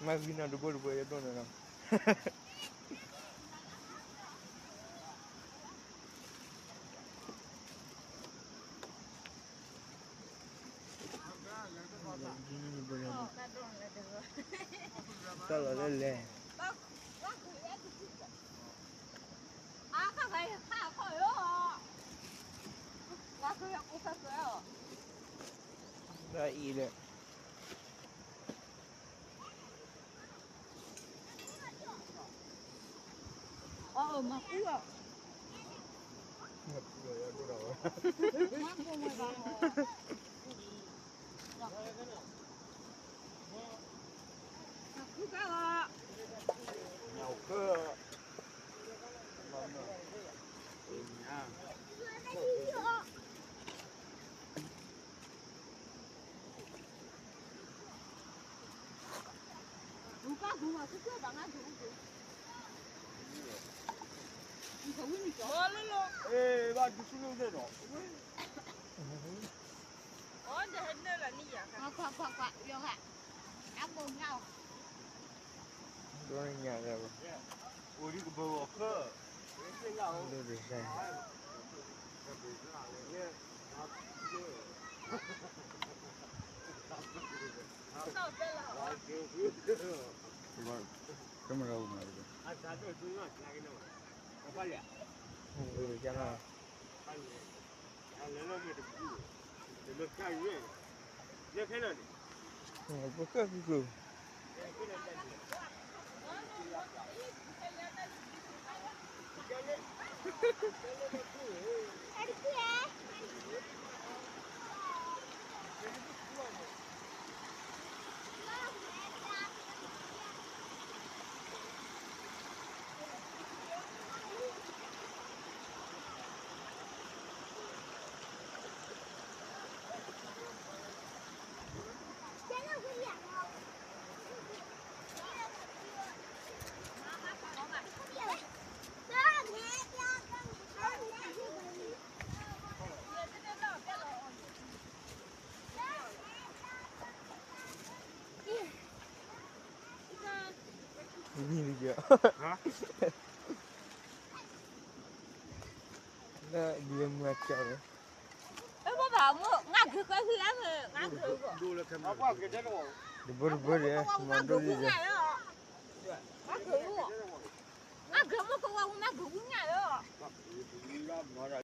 မ့ၢ်ဂံၢ်နီၢ်တဘိတဘိယဒိၣ်န့ၣ်လီၤ. တၢ်လီၤလၢလဲၣ်. တၢ်အံၤလဲၣ်. အီၣ်မၤကူၣ်အီၤ. မၤကူၣ်ကီၢ်လီၤ. လၢဒ်မုၢ်အကၠီၣ်န့ၣ် တဘိတဘိဒီး မၤဒိၣ်လံဒီး ငါဂ့ၤမ့ၢ်ကဝီၤဝံၤမ့ၢ်ဂ့ၤဝံၤညါလီၤ.